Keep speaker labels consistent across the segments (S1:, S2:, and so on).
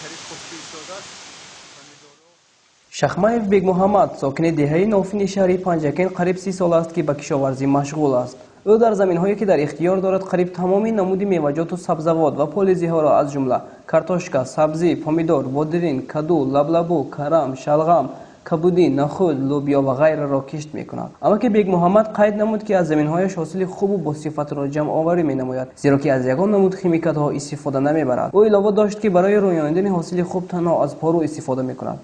S1: Қариб хушк истодааст.
S2: Шахмаев Бегмуҳаммад, сокини деҳаи Нофини шаҳри Панҷакент, қариб 30 сол аст, ки ба кишоварзӣ машғул аст. Ӯ дар заминҳое, ки дар ихтиёр дорад, қариб тамоми намуди меваҷоту сабзавот ва полизиҳоро, аз ҷумла картошка, сабзӣ, помидор, бодиринг, каду, лаблабу, карам, шалғам, кабудӣ, нахӯд, лӯбиё ва ғайраро кишт мекунад. Амаки Бегмуҳаммад қайд намуд, ки аз заминҳояш ҳосили хубу босифатро ҷамъоварӣ менамояд, зеро ки аз ягон намуд химикатҳо истифода намебарад. Ӯ илова дошт, ки барои рӯёнидани ҳосили хуб танҳо аз пору истифода мекунад.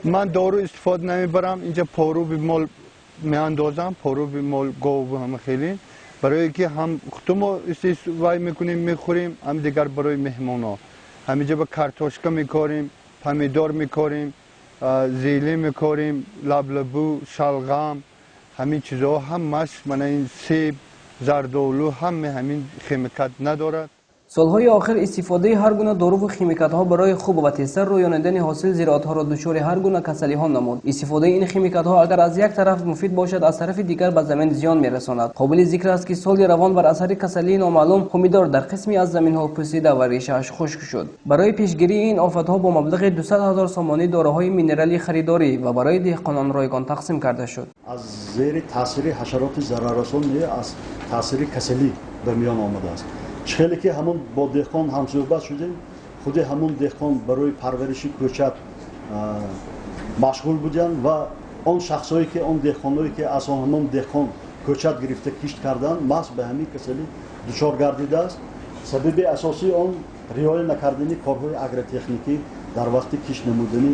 S1: Ман дору истифода намебарам. Инҷа пору ба мол меандозам, пору ба мол гов ҳама хеле, барои ки ҳам худ мо вай мекунем, мехӯрем, ҳам дигар барои меҳмонҳо. Ҳаминҷа ба картошка мекорем, помидор мекорем, зеле мекорем, лаблабу, шалғам, ҳамин чизҳо ҳамаш, мана ин себ, зардолу, ҳама ҳамин химикат надорад.
S2: Солҳои охир истифодаи ҳар гуна доруву химикатҳо барои хуб ва тезтар рӯёнидани ҳосил зироатҳоро дучори ҳар гуна касалиҳо намуд. Истифодаи ин химикатҳо агар аз як тараф муфид бошад, аз тарафи дигар ба замин зиён мерасонад. Қобили зикр аст, ки соли равон бар асари касалии номаълум помидор дар қисме аз заминҳо пӯсида ва решааш хушк шуд. Барои пешгирии ин офатҳо бо маблағи 200 ҳазор сомонӣ дораҳои минералӣ харидорӣ ва барои деҳқонон ройгон тақсим карда шуд.
S3: Аз зери таъсири ҳашароти зараррасон аз таъсири касалӣ ба миён омадааст. Хеле ки ҳамон бо деҳқон ҳамсӯҳбат шудем, худи ҳамон деҳқон барои парвариши кӯчат машғул буданд ва он шахсое ки он деҳқоное ки аз ҳамон деҳқон кӯчат гирифта кишт карданд, маҳз ба ҳамин касалӣ дучор гардидааст. Сабаби асосии он риоя накардани корҳои агротехникӣ дар вақти кишт намудани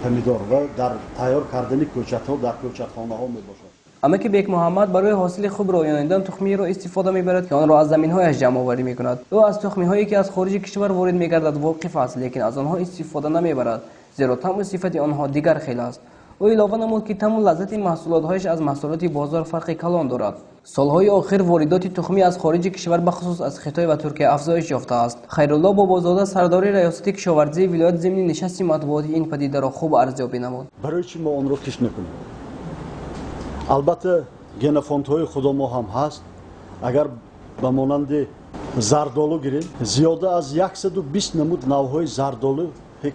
S3: помидор ва дар тайёр кардани кӯчатҳо дар кӯчатхонаҳо мебошад.
S2: Амаки Бекмуҳаммад барои ҳосили хуб рӯёнидан тухмиро истифода мебарад, ки онро аз заминҳояш ҷамъоварӣ мекунад. Ӯ аз тухмиҳое, ки аз хориҷи кишвар ворид мегардад, воқиф аст, лекин аз онҳо истифода намебарад, зеро таъму сифати онҳо дигар хел аст. Ӯ илова намуд, ки таъму лаззати маҳсулотҳояш аз маҳсулоти бозор фарқи калон дорад. Солҳои охир воридоти тухмӣ аз хориҷи кишвар, бахусус аз Хитой ва Туркия, афзоиш ёфтааст. Хайрулло Бобозода, сардори раёсати кишоварзии вилоят, зимни нишасти матбуотӣ ин падидаро хуб арзёбӣ намуд.
S3: Барои чӣ мо онро кишт мекунем? Албатта, генофондҳои худо мо ҳам ҳаст. Агар ба монанди зардолу гирем, зиёда аз 120 намуд навъҳои зардолу,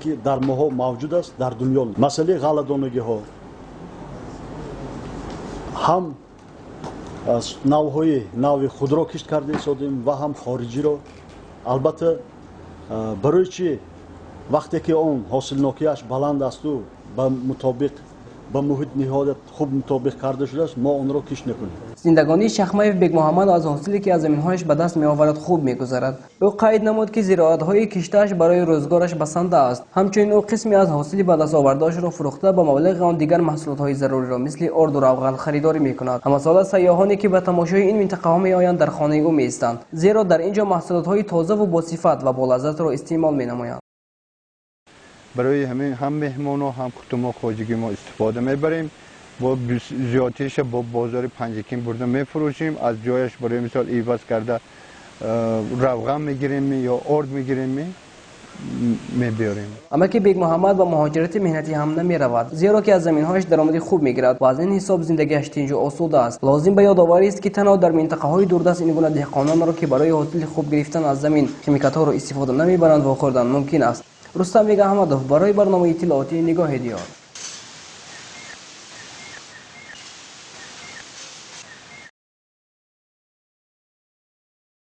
S3: ки дар моҳо мавҷуд аст дар дунё. Масъалаи ғалладонагиҳо ҳам навъҳои нави худро кишт карда истодем ва ҳам хориҷиро. Албатта, барои чӣ вақте ки он ҳосилнокиаш баланд асту ба мутобиқ ба муҳит ниҳоят хуб мутобиқ карда шудааст, мо онро кишт накунем.
S2: Зиндагонии Шахмаев Бегмуҳаммад аз ҳосиле, ки аз заминҳояш ба даст меоварад, хуб мегузарад. Ӯ қайд намуд, ки зироатҳои киштааш барои рӯзгораш басанда аст. Ҳамчунин ӯ қисме аз ҳосили ба даст овардаашро фурӯхта, ба маблағи он дигар маҳсулотҳои заруриро мисли орду равған харидорӣ мекунад. Ҳамасола сайёҳоне, ки ба тамошои ин минтақаҳо меоянд, дар хонаи ӯ меистанд, зеро дар ин ҷо маҳсулотҳои тозаву босифат ва болаззатро истеъмол менамоянд.
S1: Барои ҳамин ҳам меҳмонҳо, ҳам худ мо хоҷагӣ мо истифода мебарем. Бо зиёдтиша бо бозори Панҷакент бурда мефурӯшем. Аз ҷояш барои мисол иваз карда равған мегирем ё орд мегирем, мебиёрем.
S2: Амаки Бегмуҳаммад ба муҳоҷирати меҳнатӣ ҳам намеравад, зеро ки аз заминҳояш даромади хуб мегирад ва аз ин ҳисоб зиндагиаш тинҷу осуда аст. Лозим ба ёдоварист, ки танҳо дар минтақаҳои дурдаст ин гуна деҳқононро, ки барои ҳосили хуб гирифтан аз замин химикатҳоро истифода намебаранд, вохӯрдан мумкин аст. Рустам Бегаҳмадов барои барномаи иттилоотии Нигоҳи Диёр.